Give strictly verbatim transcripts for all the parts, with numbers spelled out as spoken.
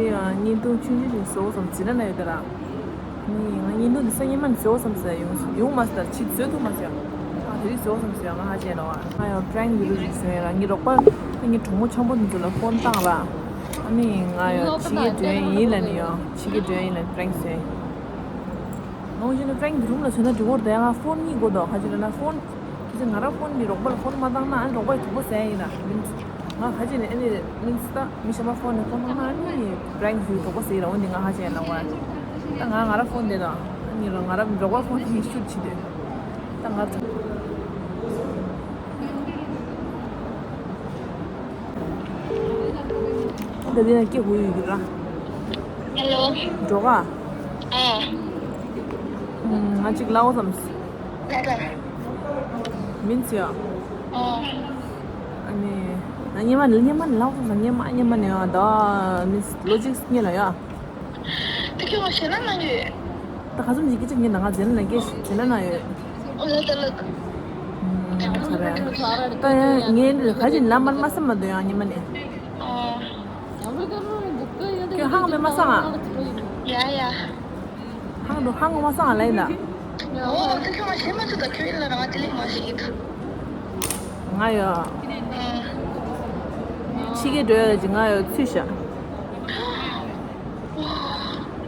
ཡང་བརྙན་ཐུང་ཆུང་ཆུང་ཞིག་བཟོ་བསམ་བྱས་ན་ན་ཡོད་ད་ར། ནི་ང་བརྙན་ཐུང་འདི་སང་ཉིན་མ་ནས་བཟོ་བསམ་ཟེར་ཡོང་ཡོང་མ་ཟེར་ཕྱིས་བཟོ་ཐུབ་མ་ཟེར། ཨ་དེ་རིང་བཟོ་བསམ་ཟེར་ང་ཧ་ཅང་ར་བ། ང་ཡང་པྲེང་བི་ཌི་ཡོ་ཞིག་བཟོས་ཡིན་ར། ངའི་རོགས་པ་ངའི་གྲོགས་མོ་ཆེན་པོ་འདི་ཚོ་ལ་ཕོན་བཏང་ར། ཨ་ནི་ང་ཡང་ཕྱི་རྒྱལ་འགྲོ་ཡ་ཡིན་ལ་ནི་ཡང་ཕྱི་རྒྱལ་འགྲོ་ཡ་ཡིན་ལ་པྲེང་བཟོས། ནང་བཞིན་ནི་པྲེང་གི་རུམ་ལ་བྱོན་ན་འགྲིག་གོ་རེད་ད། ཡང་ང་ཕོན་གཉིས་དགོས་འདུག་ཁ་ཅིག་ལ་ན་ཕོན། ཁྱེད་ཚོས་ང་རང་ཕོན་ནི་རོགས་པ་ལ་ཕོན་མ་བཏང་ན་ཨ་ནི་རོགས་པ་ཡི་དོགས་པ་ཟ་ཡ་ཡིན་ན་མིན། ང་ཁ་ཅིག་ནི་ཨ་ནི་མིན་ད་མི་གཞན་པ་ཕོན་ནས་ཕོན་བཏང་ན་ཨ་ནི་པྲེང་གི་དོགས་པ་ཟ་ཡ་ཡིན་ར། འོན་ཏེ་ང་ཁ་ཅིག་ཡང་ལབ་དགོས་ད། ང་ང་རང་ཕོན་དེ་དང་ཨ་ནི་རང་ང་རང་རོགས་པ་ཕོན་དེ་ཤུད་བྱེད་དུས་ད་ང་ཚོ། ད་དེ་ན་སྐད་གོ་ཡོད་ཀྱི་ར། ཧེ་ལོ། འགྲོ་ག་ཨ། ང་གཅིག་ལབ་བསམ། ལ་ལ། མིན་ཚེ་ཡ། ཨ། ཨ་ནི། ང་སྙེ་མ་ནི་སྙེ་མ་ནི་ལབ་བསམ། སྙེ་མ་སྙེ་མ་ནི་ཡང་ད་མིན་ལོ་གཅིག་སྙེ་ལ་ཡ། དེ་ཁྱོད་ང་ཞེ་ན་ན་ཡོད། ད་ག་ཚོད་ཅིག་སྐད་ཆ་ངས་ནང་ང་འཛིན་ན་སྐད་ཞེ་ན་ན་ཡོད། ཨོ་ལ་ད་ལ། ཨ་ཚ་རེད། ད་ཡང་ངས་ག་ཅིག་ལབ་མ་མ་བསམ་མ་འདོད་ཡང་སྙེ་མ་ནི། ཨ། ཁྱོད་ཧང་མེད་མ་སང་ཨ། ཡ་ཡ། ཧང་དུ་ཧང་མ་སང་ཨ་ལ་ཡིན་ད། ཨོ་དེ་ཁྱོད་ང་ཞེ་མ་ཚོད་ད་ཁྱོད་ཡིན་ལ་རང་དེ་ལས་མ་ཤེས་ད། ང་ཡོད། ཨ། ཕྱི་རྒྱལ་འགྲོ་ཡ་ཅིག་ང་ཡོད་ཚུད་ཤག་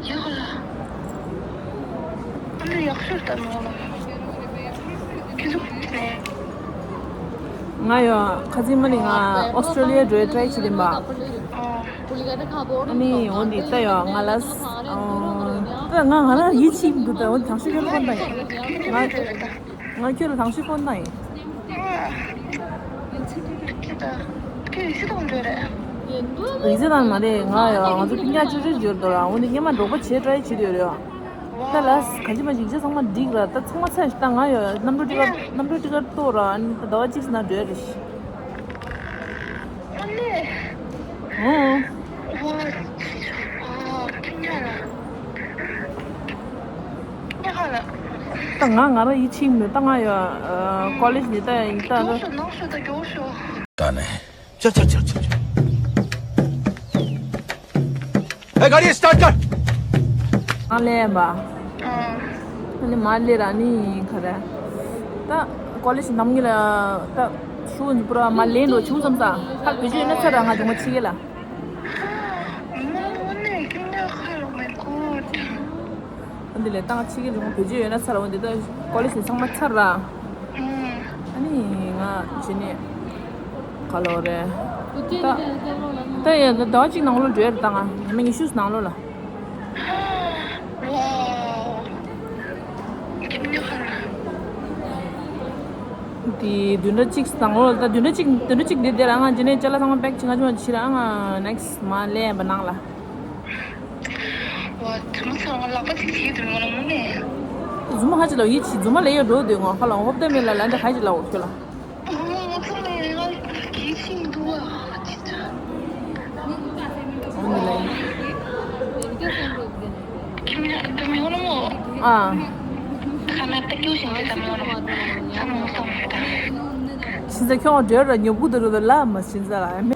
ཡག་ལ། ཨ་ནི་ཡག་ཤོས་ལྟ་ནོ་ལ། ཁྱི་ཟུག་ནས། ང་ཡོད་ཁ་ཚིག་མ་ནི་ང་ཨོ་སི་ཀྲོ་ལི་ཡ་འགྲོ་ཡ་ཊ་རའི་བྱེད་དེ་མ། ཨ་ནི་འོ་འདི་ལྟ་ཡོད་ང་ལ། ཨ་ད་ང་ང་ལ་ཡིད་ཆེས་མི་འདུག་ད་འོ་དང་ཤོས་ཁྱོད་ལ་ཕོན་བཏང་ཡིན། ང་ང་ཁྱོད་ལ་དང་ཤོས་ཕོན་བཏང་ཡིན། ཁྱེད་ད། ཁྱེད་ཡིག་ཚད་དང་འདྲ་རེད། ཡིག་ཚད་དང་མ་རེད། ང་ཡང་ང་ཚོ་སྤུན་ཀྱག་ཅོ་ཅོ་འབྱོར་འདུག་ར། འོ་ནི་སྔོན་མ་འགྲོགས་པ་བྱེད་ཊ་རའི་བྱེད་དུ་ཡོད་རེད་བ། ད་ལ་ག་ཅི་མ་ཅིག་ཅི་ཚང་མ་འགྲིག་ར། ད་ཚང་མ་ཚད་ཞིག་ད་ང་ཡོད་གནམ་གྲུ་ཊི་ཀཊ་གནམ་གྲུ་ཊི་ཀཊ་གཏོང་ར། ཨ་ནི་ད་ཟླ་བ་གཅིག་ཙམ་ནང་འགྲོ་ཡ་རེད་ཤི། ཨ་ནི། ཨོ། ཝ། ཨ། ཁྱི་ཉག་ལ། ཉག་ལ། ད་ང་ང་རང་ཡིད་ཆེས་མེད། ད་ང་ཡོད་ཨ། ཀོ་ལེཇ་ནས་ད་ཡིན་ད། མགྱོགས་སོ་ནགས་སོ་ད་མགྱོགས་སོ། ད་ནས། ཅག་ཅག་ཅག་ཅག་ཅག་ཨེ། ག་རི་སི་ཊར་ཊར། མ་ལེན་པ། ཨ་ནི་མ་ལེན་ར་ནི་ག་རེ། ད་ཀོ་ལེཇ་ནམ་ངེ་ལ་ད་ཤུ་ནི་པུ་ར་མ་ལེན་འགྲོ་བྱུང་བསམ་ས། ཧ་བེད་སྤྱོད་ཡོད་ན་ཚར་ར་ང་ཇོ་མོ་ཆི་གེ་ལ། འདི་ལས་ཏང་ཆི་གེ་ལུང་བེད་སྤྱོད་ཡོད་ན་ཚར་ར། འོ་འདི་ད་ཀོ་ལེཇ་ཚང་མ་ཚར་ར། ཨ་ནི་ང་ཇི་ནས་ག་ལོ་རེད། ད་ད་ཡ་ད་ཟླ་བ་གཅིག་ནང་ལོ་འགྲོ་ཡ་རེད། ད་ང་ཉི་མ་ཉི་ཤུ་ནང་ལོ་ལ། དེ་བདུན་ཕྲག་གཅིག་ནང་ལོ་ལ། ད་བདུན་ཕྲག་གཅིག་བདུན་ཕྲག་གཅིག་འདི་དེ་རང་ང་ཇི་ནས་ཅ་ལག་ཚང་མ་པེག་བྱེད་ང་ཆུང་བ་ཕྱིར་ཨ་ང་ནེག་སི་མ་ལེན་པ་ནང་ལ། ཝ། རྫུན་མ་ཚང་མ་ལག་པ་ཅིག་བྱེད་འདུག་ང་ལ་མོ་ནས། རྫུན་མ་ཧ་ཅི་ལ་ཡིད་ཆེས། རྫུན་མ་ལས་ཡོད་འགྲོ་འདུག་ང་ཁ་ལ་ཧོབ་ཏེ་མེད་ལ་ལ་འདྲ་ཧ་ཅི་ལ་འོ་ཁྱོད་ལ། ཨོ་ང་ཚང་མ་ཡིན་ང་གིས་ཤིང་འདུག་ཨ་ཅི་ཅི། འོ་འདི་ལ་ཡིན། ཁྱིམ་ལ་འདུག་མི་འོང་ལ་མོ། ཨ། ཁ་ན་ཏ་ཀྱུ་ཞིང་ཅི་ད་མི་འོང་ལ་མོ། ཚང་མ་འོང་སོང་ད། ཤིང་ཚ་ཁྱོད་འདྲ་ར་ཉོ་གུ་འདི་རུ་ལ་མ་ཤིང་ཚ་ལ་ཨ་མེ།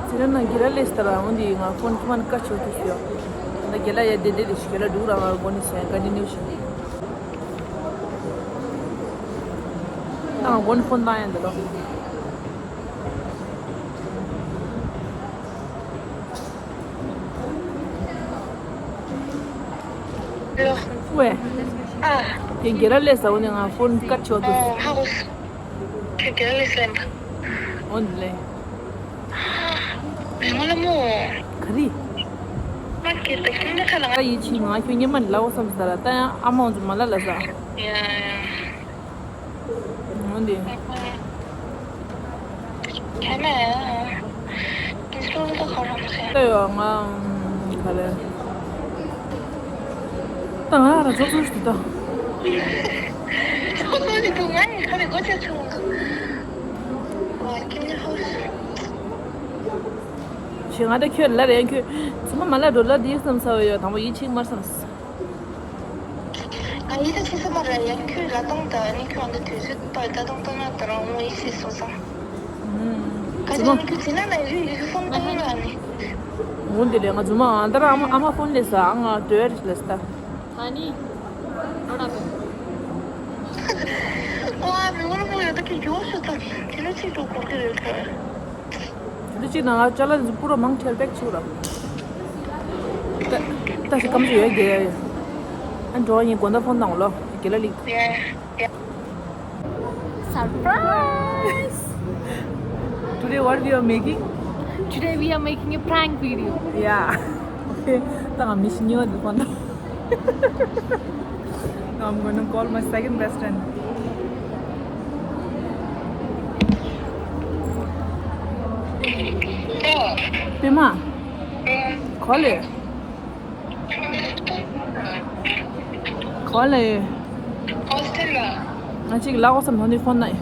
ཚེ་རིང་ན་གེ་ལ་ལེས་ཏ་ར་འོན་ཏེ་ང་ཕོན་ཁྱི་མ་ནི་ཀ་ཆོ་ཐུ་ཤོ། ད་གེ་ལ་ཡ་དེ་དེ་དེ་ཤི་གེ་ལ་འདུག་ར་ང་གོ་ནི་སེ་ག་ནི་ནེའུ་ཤི། ད་ང་གོ་ནི་ཕོན་བཏང་ཡ་འདི་ལོ། ཝེ། ཨ། དེ་གེ་ལ་ལེས་ཏ་འོན་ཏེ་ང་ཕོན་ཀ་ཆོ་ཐུ་ཤོ། ཨོ་ཧ་གོ་སི། ཁྱོད་ག་ལས་སེམས། འོན་ལེ། མི་ངོ་ལ་མོ། ག་རེ། མ་སྐད་དང་ཁྱོད་ནི་ཁ་ལ་ང་ཡིད་ཆེས་མ་ཁྱོད་སྙེ་མ་ལའོ་བསམ་ཟ་ར་ད་ཡང་ཨ་མ་འོན་ཚོ་མ་ལ་ལ་ཟ། ཡ་ཡ། འོན་ཏེ། ཁྱེད་ལ། ཨིན་སི་ཊོལ་ད་ཁོ་རང་ཟེར། ད་ཡོད་ང་ག་རེ། ད་ང་རང་ཚོགས་གཙོ་ཞིག་ད། ཚོགས་གཙོ་ཞིག་ཏུ་ང་ཡི་ཁ་ནས་སྒོ་ཕྱེ་ཆུང་། ཨ་ཀིམ་ནི་ཧོ། ཞེ་ང་ད་ཁྱོད་ལ་རེད་ཁྱོད་ཚང་མ་མ་ལ་འགྲོ་ལ་དེ་བསམ་ཚར་བ་ཡོད་དང་པོ་ཡིད་ཆེས་མར་བསམ། ང་ཡིད་ད་ཆེས་ས་མ་ར་ཡང་ཁྱོད་ལ་ཏང་ད་ནི་ཁྱོད་འདི་དུས་ཚོད་ད་ད་ཏང་ཏང་ན་ད་རང་ངོ་ཡིད་ཆེས་སོང་ཙང་། ཨུམ། ག་ཚོད་ནི་ཁྱོད་ཚེ་ན་ན་ཡུ་ཡུ་ཧྥོན་ཏང་ལ་ནི། འོ་འདི་རེད། ང་རྫུན་མ་ཨ་ད་ར་ཨ་མ་ཨ་མ་ཕོན་སླེབས་ས། ཨ་ང་འགྲོ་ཡ་རེད་ལབ་ས་ད། ཨ་ནི། What happened? ཨ་མི་འོ་ལ་མོ་ཡོད་ད་ཁྱི་གྱོང་ཤོད་ད། ཁྱི་ལ་ཅིག་འགྲོ་དགོས་ཀྱི་རེད་ད། དེ་ཅིག་ནང་ང་ཅ་ལག་འཛུགས་པོ་ར་མང་ཁྲེལ་པེག་ཆུ་ར། ད་ད་ཞིག་སྐམ་ཞིག་ཡོད་རྒྱལ་ཡ་ཡོད། ཨ་འགྲོ་ཡིན་དགོན་ད་ཕོན་དང་ལོ་རྒྱལ་ལ་ལིག Surprise! Today what we are making? Today we are making a prank video. Yeah. Okay. ད་ང་མི་ཤི་ཉོ་འདི་ཕོན་དང་། I'm gonna call my second best friend. པད་མ། ག་ལེ། ག་ལེ། ང་གཅིག་ལ་གོ་སམ་ཐོན་ནི་ཕོན་ནའི།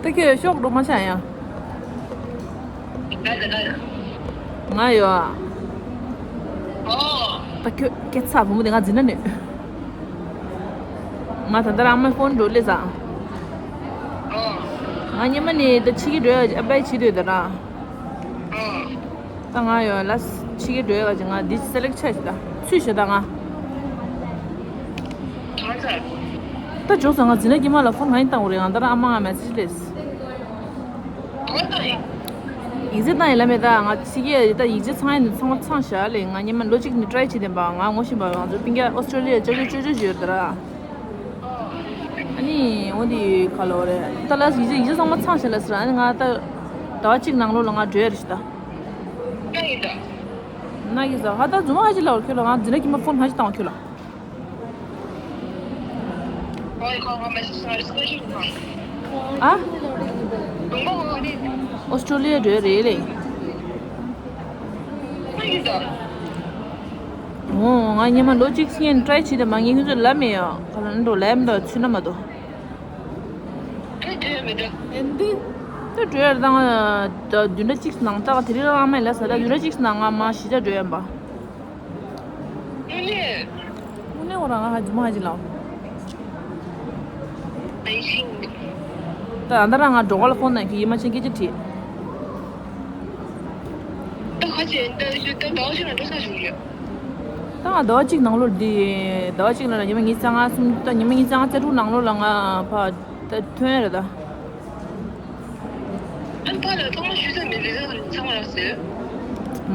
ད་ཁྱོད་ཤོག་འགྲོ་མ་ཆག་ཡ། ང་ཡོད། ད་ཁྱོད་སྐད་ཆ་བུ་མོ་དེ་ང་འཛིན་ན་ནི། ང་ད་ལྟ་རང་མ་ཕོན་འགྲོ་ལེ་ཟ། ང་ཉི་མ་ནི་ད་ཕྱི་གི་འགྲོ་ཡ་ཨ་པའི་ཕྱི་དུས་ད་ར། ད་ང་ཡོད་ལ་ཕྱི་གི་འགྲོ་ཡ་ག་ཅིག་ང་འདི་སེ་ལེག་ཆ་ཞིག་ད་ཚུད་ཞིག་ད་ང་། ད་འཇོག་ས་ང་འཛིན་ན་ཀྱི་མ་ལ་ཕོན་ང་ཡིན་བཏང་བ་རེད། ང་ད་ར་ཨ་མ་ང་མེ་སེ་ཇི་སླེབས། ཡིག་ཚད་བཏང་ཡིན་ལ་མེད་ད། ང་ཕྱི་རྒྱལ་ད་ཡིག་ཆ་ཚང་ཡིན་ཚང་མ་ཚང་བཞག་ལས་ང་ཉི་མ་ལོ་གཅིག་ནས་ཊ་རའི་བྱེད་བསྡད་པ། ང་ངོ་ཤེས་པ་ང་ཚོ་སྤུན་ཀྱག་ཨོ་སི་ཀྲོ་ལི་ཡ་ཅོ་ཅོ་ཅོ་ཅོ་ཡོད་ད་ར། ཨ་ནི་འོ་འདི་ག་ལོ་རེད་ད་ལ་ཡིག་ཆ་ཡིག་ཆ་ཚང་མ་ཚང་བཞག་ལ་ཟེར། ཨ་ནི་ང་ད་ཟླ་བ་གཅིག་ནང་ལོགས་ལ་ང་འགྲོ་ཡ་རེད་ཤི་ད། ན་གི་ཟ་ཧ་ད་རྫུན་མ་ཧ་ཅི་ལ་བར་ཁྱོད་ལ་ང་འཛིན་ན་ཀྱི་མ་ཕོན་ཧ་ཅི་བཏང་བ་ཁྱོད་ལ། ཨ། ཨོ་སི་ཀྲོ་ལི་ཡ་འགྲོ་རེད་ལེ། ཨོ་ང་ཉི་མ་ལོ་གཅིག་སྔོན་ཊ་རའི་བྱས་ཏེ་མ་ངས་ཁྱོད་ཚོ་ལབ་མེད་ཡ། ག་ལ་འགྲོ་ལབ་མི་འདུག་ཚུད་ན་མ་གཏོགས། ད་འགྲོ་ཡ་ད་བདུན་ཕྲག་གཅིག་ནང་ད་དེ་རིང་རང་མེད་ལ་ས་ད་བདུན་ཕྲག་གཅིག་ནང་ང་མ་གཞིས་ཆགས་འགྲོ་ཡ་ཡིན་པ། དངོས་གནས་ཁོ་རང་ང་ཧ་ཅི་མ་ཧ་ཅི་ལའོ། ད་ཨ་ད་རང་ང་འགྲོ་ག་ལ་ཕོན་ནང་གི་ཡིད་མ་ཆེན་སྐད་ཆ་དྲིས། ད་ཁ་ཆེ་ད་ཞུ་ད་ཟླ་བ་གཅིག་ནང་འགྲོ་ས་ཞུ་རེད། ད་ང་ཟླ་བ་གཅིག་ནང་ལོགས་འདི་ཟླ་བ་གཅིག་ནང་ལ་ཉི་མ་ཉི་ཤུ་རྩ་ལྔ་གསུམ་ད་ཉི་མ་ཉི་ཤུ་རྩ་ལྔ་རྩ་དྲུག་ནང་ལོགས་ལ་ང་ཕ་ད་ཐོན་ཡ་རེད་ད། ཨན་ཕ་ལ་ཚང་མ་ཞུས་ཚར་མེད་རེད་ཚང་མ་ལ་ཟེར།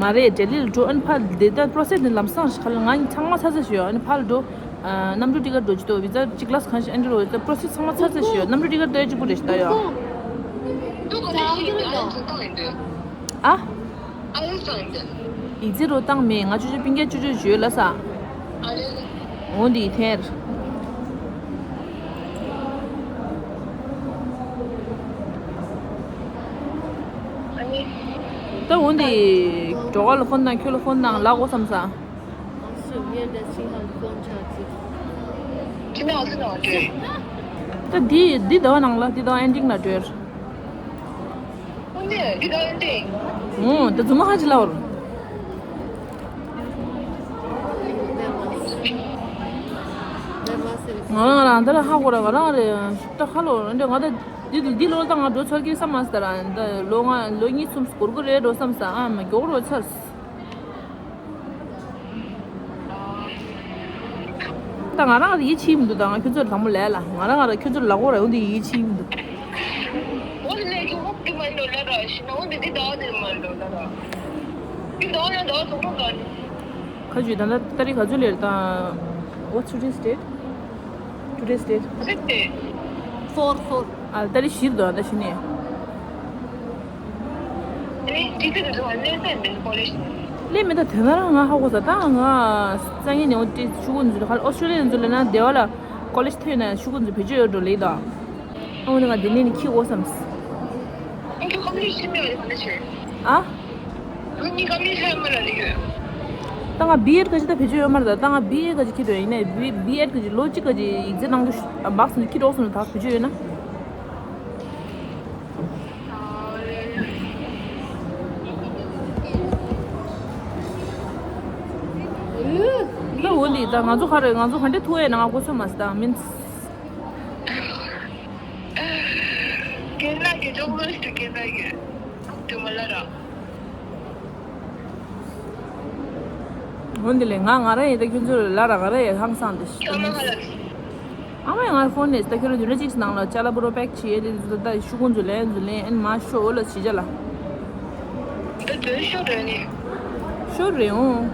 མ་རེད་ལྡི་ལི་ལ་འགྲོ་ཨན་ཕ་ལ་འདི་ལྟར་པོ་རོ་སེ་སི་འདི་ལམ་སང་ཞིག་ག་ལ་ང་ཚང་མ་ཚར་ཚར་ཞུས་ཨན་ཕ་ལ་འགྲོ། གནམ་གྲུ་ཊི་ཀེ་ཊི་འགྲོ་ཅི་ཏོ་བི་ཛ་ཅིག་ལ་གང་ཞིག་ཨན་འགྲོ་བི་ཛ་པོ་རོ་སེ་སི་ཚང་མ་ཚར་ཚར་ཞུས་གནམ་གྲུ་ཊི་ཀེ་ཊི་ཏོ་ཡ་གཅིག་པུ་རེད་ཞུ་ད་ཡོ། ཨ། ཨ་ལེ་ཙང་འདི། ཡིག་ཚད་རོ་བཏང་མེད་ང་ཅོ་ཅོ་སྤུན་ཀྱག་ཅོ་ཅོ་བརྗོད་ལ་ས། ཨ་ལེ། འོ་འདི་ཐེར། ཨ་ལེ། ད་འོ་འདི། གྲོགས་ལ་ཕོན་དང་ཁྱོད་ལ་ཕོན་དང་ལག་འོ་བསམ་ས། ཁྱི་ནག་ཁྱི་ནག་འདྲེ། ད་འདི་འདི་ཟླ་བ་ནང་ལ་འདི་ཟླ་བ་ཨེན་ཌིང་ལ་འགྲོ། འོ་ནས་འདི་ལྟར་ཏེ། འོ་ད་རྫུན་མ་ཧ་ཅི་ལ་བར། ང་རང་རང་འདིར་ཧ་གོ་ར་ང་རང་རེད་ད་ཁ་ལོ་འདི་ང་ད་འདི་འདི་ལོ་ད་ང་འགྲོ་ཚར་གི་བསམ་མ་སི་ད་ར་འདི་ལོ་ང་ལོ་གཉིས་གསུམ་སྐོར་གི་རེད་འགྲོ་བསམ་ས་ཨ་མ་མགྱོགས་རོ་ཚར། ད་ང་རང་ཡིད་ཆེས་མི་འདུག་ད་ང་ཁྱོད་ཚོར་དང་པོ་ལས་ལ་ང་རང་ང་རང་ཁྱོད་ཚོར་ལག་འོག་རེ་འོ་འདི་ཡིད་ཆེས་མི་འདུག་འོ་དེ་ལས་ཀྱི་འོག་དེ་མ་འདོད་ལ་ར་ཤི་ན་འོ་འདི་དེ་ཟླ་བ་དེ་མ་འདོད་ལ་ར་དེ་ཟླ་བ་ན་ཟླ་བ་ཐོག་རོགས་ག་ཁ་ཇུས་ད་ལྟ་ཏ་རིག་ག་ཚོད་ལེར་དང་། What's today's date? Today's date? Fifteen. Four, four. ཨ་ཏ་རིག་བཞིར་འདུག་ད་ཕྱི་ནས། ཨེ་ཇི་ཏི་རུ་ཨ་ནེ་སེ་མིན་ཀོ་ལེ་ཇི། ལས་མི་ད་དེ་ན་རང་ང་ཧ་གོ་ས་ད་ང་སང་ཉིན་ནས་འོ་ཏི་ཤུ་གུ་འཛུལ་ཧ་ལ་ཨོ་སི་ཀྲོ་ལི་ཡ་འཛུལ་ལ་ན་སྡེ་བ་ལ་ཀོ་ལེ་ཇི་ཐོན་ན་ཤུ་གུ་འཛུལ་བེད་སྤྱོད་ཡོད་འགྲོ་ལེ་ད། ཨ་འོ་ནི་ང་དེ་ནས་ནི་ཁྱི་འོ་བསམ། ཨ་ཁྱོད་ཀམ་པ་ནི་ཤི་མེད་ཨ་ནི་ཆེ། ཨ། ལོ་གཉིས་ཀ་མི་ཧྲ་མ་ལ་ལི་ཡོད། ད་ང་བི་ཨེད་ག་ཅི་ད་བེད་སྤྱོད་ཡོད་མ་རེད་ད། ད་ང་བི་ཨེ་ག་ཅི་ཁྱི་འགྲོ་ཡིན་ནས་བི་བི་ཨེད་ག་ཅི་ལོ་གཅིག་ག་ཅི་ཡིག་ཚད་ནང་དུ་ཤུ་ཨ་སྦག་སོང་ཁྱི་འགྲོ་སོང་ད་བེད་སྤྱོད་ཡོད་ན། ད་འོ་འདི་ད་ང་ཚོ་ག་རེ་ང་ཚོ་ག་འདྲས་ཐུག་ཡས་ན་ང་གོ་ཚོད་མ་སི་ད་མིན། རྒན་ལགས་ཀྱི་ཅོག་ལོས་ཀྱི་རྒན་ལགས་ཀྱི་དུ་མ་ལ་ར། འོན་ཏེ་ལས་ང་ང་རང་ཡིན་ད་ཁྱོད་ཚོ་ལ་ར་ང་རང་ཡིན་ཧང་སང་དེ་ཤི། ཨ་མ་ང་ལ། ཨ་མ་ཡང་ང་ཕོན་ནས་ད་ཁྱོད་རང་འདུན་ལ་གཅིག་ནང་ལ་ཅ་ལ་པོ་རོ་པེག་བྱེད་དེ་ད་ཤུ་གུང་ཚོ་ལན་ཚོ་ལན་ཨན་མ་ཤོ་ལ་བྱེད་ཅ་ལ། འདི་དོན་ཤོ་རེད་ནི། ཤོ་རེད་འོང་།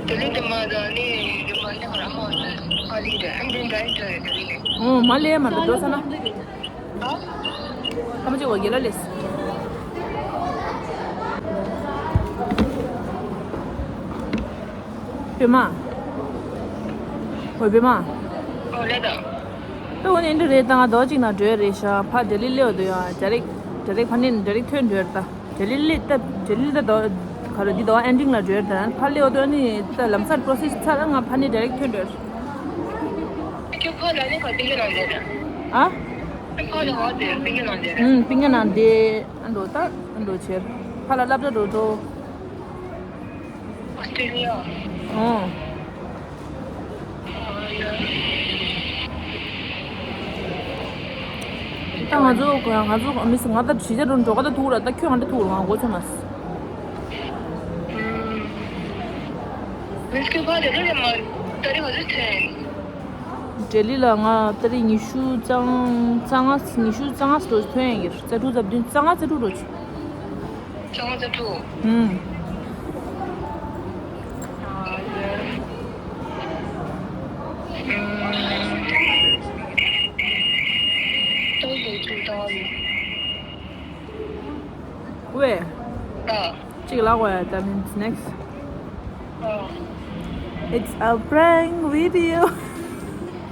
དེ་ལས་དེ་མ་ད་ནི་དེ་མ་ཡང་ར་མ་ཧ་ལི་རེད་ཨན་དེ་འདྲ་ཡི་འདྲ་རེད་དེ་ལས་ནི། འོང་མ་ལས་མ་ད་འགྲོ་ས་ན། ཨ། ཁ་མ་ཅིག་བ་གེ་ལ་ལེས། པེ་མ། ཝེ་པེ་མ། ཨོ་ལེ་ད། ད་འོ་ནི་འདི་རེད་ད་ང་རྡོ་གཅིག་ན་འགྲོ་ཡ་རེད་ཤག་ཕ་ལྡི་ལི་སླེབས་འདུག་ཡ་ཌ་རེག་ཌ་རེག་ཕ་ནས་ཌ་རེག་ཐོན་འགྲོ་ཡ་རེད་ད། ལྡི་ལི་སླེབས་ད་ལྡི་ལི་ད་རྡོ་ག་རེ་འདི་རྡོ་ཨེན་ཌིང་ལ་འགྲོ་ཡ་རེད་ད་ཕ་སླེབས་འདུག་ཨ་ནི་ད་ལམ་སང་པོ་རོ་སེ་སི་ཚར་ང་ཕ་ནས་ཌ་རེག་ཐོན་འགྲོ་ཡ་རེད། ཁྱོད་ཕ་ལ་ནི་ག་པིང་ཀི་ནང་འདྲེ་རེད། ཨ། ཁྱོད་ཕ་ལ་ཧོ་དེ་པིང་ཀི་ནང་འདྲེ་རེད། ཨུམ་པིང་ཀི་ནང་འདྲེ། ཨ་འགྲོ་ད་ཨ་འགྲོ་ཆེར་ཕ་ལ་སློབ་གྲྭ་འགྲོ་འགྲོ། ཨོ་སི་ཀྲི་ལི་ཡ། ཨོ། ད་ང་ཚོ་ང་ཚོ་མི་སི་ང་ད་ཇི་ཇ་རུ་འགྲོ་ག་ད་ཐུག་ར་ད་ཁྱོད་ང་ད་ཐུག་ར་ང་གོ་ཚོད་མ་སི། མི་སི་ཁྱོད་ཕ་དེ་ལོ་ཡ་མ་ད་རེ་ང་ཚོ་ཚན། ལྡི་ལི་ལ་ང་ཏ་རིག་ཉི་ཤུ་རྩ་ལྔ་རྩ་ལྔ་ཉི་ཤུ་རྩ་ལྔ་ཙམ་ཐོན་ཡོད་ཀྱི་རེད། རྩ་དྲུག་རྩ་བདུན་རྩ་ལྔ་རྩ་དྲུག་འགྲོ་ཆུ། རྩ་ལྔ་རྩ་དྲུག་ཧུམ། ཨ་ཡ། ཧུམ། ཏོག་ཙམ་ཅིག་བཏང་བ་ཡིན། ཝེ། ཨ། གཅིག་ལ་གོ་ཡ། That means next. ཨ། It's a prank video.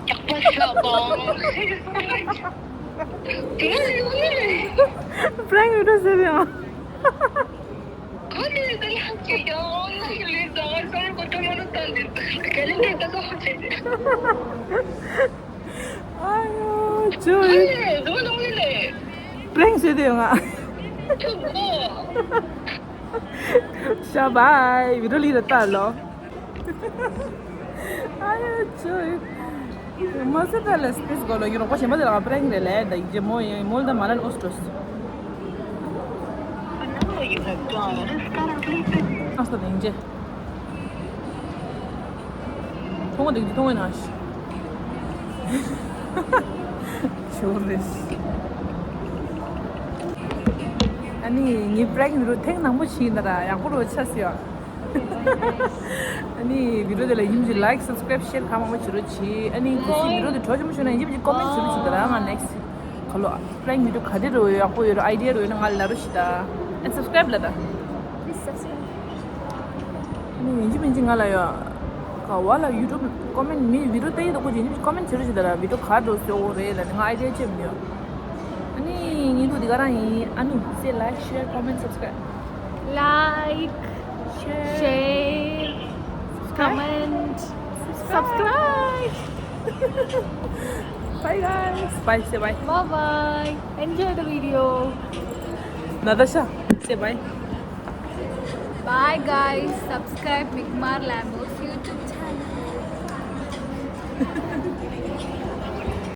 ཡག་པོ་ཤོག་པོ། Prank video ཟེར་ཡང་། ག་ནས་ད་ལྷག་ཅིག་ཡང་ལས་ཟ་བ་ཟ་བ་གོ་ཐོས་མ་ནོ་ད་འདི་ག་ལས་འདི་ད་ཟ་བ་བྱེད། ཨ་ཡོ་ཇོ་ཨེ་ཡེ་ཟོ་ལོང་ལེ། པྲེང་བྱེད་དེ་ཡོང་ང་། ཐུག་གོ། ཤ་བའི་བི་ཌིའོ་ལི་ར་ལྟ་ལོ། ཨ་ཡོ་ཇོ་ཨེ། མ་སེ་ད་ལ་སི་པེ་སི་གོ་ལོ་ཡི་རོགས་པ་ཞེན་པ་དེ་ལ་པྲེང་རེད་ལེ་ད་ཡིག་ཇེ་མོ་ཡིན་མོལ་ད་མ་ལན་ཨོ་སི་ཏོ་སི། ཨ་སྟོ་དེ་ཡིན་ཇེ། མཐོང་བ་འདུག་འདི་མཐོང་བའི་ནང་ཞིག་ཞོར་རེ་ཞིག་ཨ་ནི་ངའི་པྲེང་རུ་ཐེངས་མང་པོ་ཕྱིན་ད་ར་ཡག་པོ་རུ་ཆགས་སོང་ཡ། ཨ་ནི་བི་ཌིའོ་དེ་ལ་ཡིན་གྱི་ལའིཀ་སབ་སི་ཀ་རེབ་ཤེར་གང་མང་པོ་བྱེད་རོགས་གྱིས། ཨ་ནི་གལ་སྲིད་བི་ཌིའོ་དེ་གྲོགས་ཆེན་པོ་བྱུང་ན་ཡིན་གྱི་ཀོ་མེན་ཊི་བྱེད་རོགས་གྱིས་ད་ར་ང་ནེག་སི་ཊི་ག་ལོ་པྲེང་བི་ཌིའོ་ག་དེ་རུ་ཡག་པོ་ཡོད་རུ་ཨའི་ཌི་ཡ་རུ་ཡོད་ན་ང་ལ་རོགས་གྱིས་ད། ཨ་ནི་སབ་སི་ཀ་རེབ་ལ་ད། Please subscribe. ཨ་ནི་ཡིན་གཅིག་མིན་གཅིག་ང་ལ་ཡ། ག་བ་ལ་ཡུ་ཊུབ་ཀོ་མེན་ཊི་མི་བི་ཌིའོ་ལྟ་ཡི་འདུག་ཁོ་ཅིག་ཡིན་གཅིག་ཀོ་མེན་ཊི་བྱེད་རོགས་བྱེད་ད་ར་བི་ཌིའོ་ག་འགྲོ་སོ་རེད་ལ་ནི་ང་ཨའི་ཌི་ཡ་ཅེ་མི་ཡོད། ཨ་ནི་ངའི་འདུག་འདི་ག་རང་ཡིན། ཨ་ནུ་སེ་ལའིཀ་ཤེར་ཀོ་མེན་ཊི་སབ་སི་ཀ་རེབ། Like, share, comment, subscribe. Bye guys. Bye, say bye. Bye bye. Enjoy the video. Natasha, say bye. Bye guys, subscribe Migmar Lambos.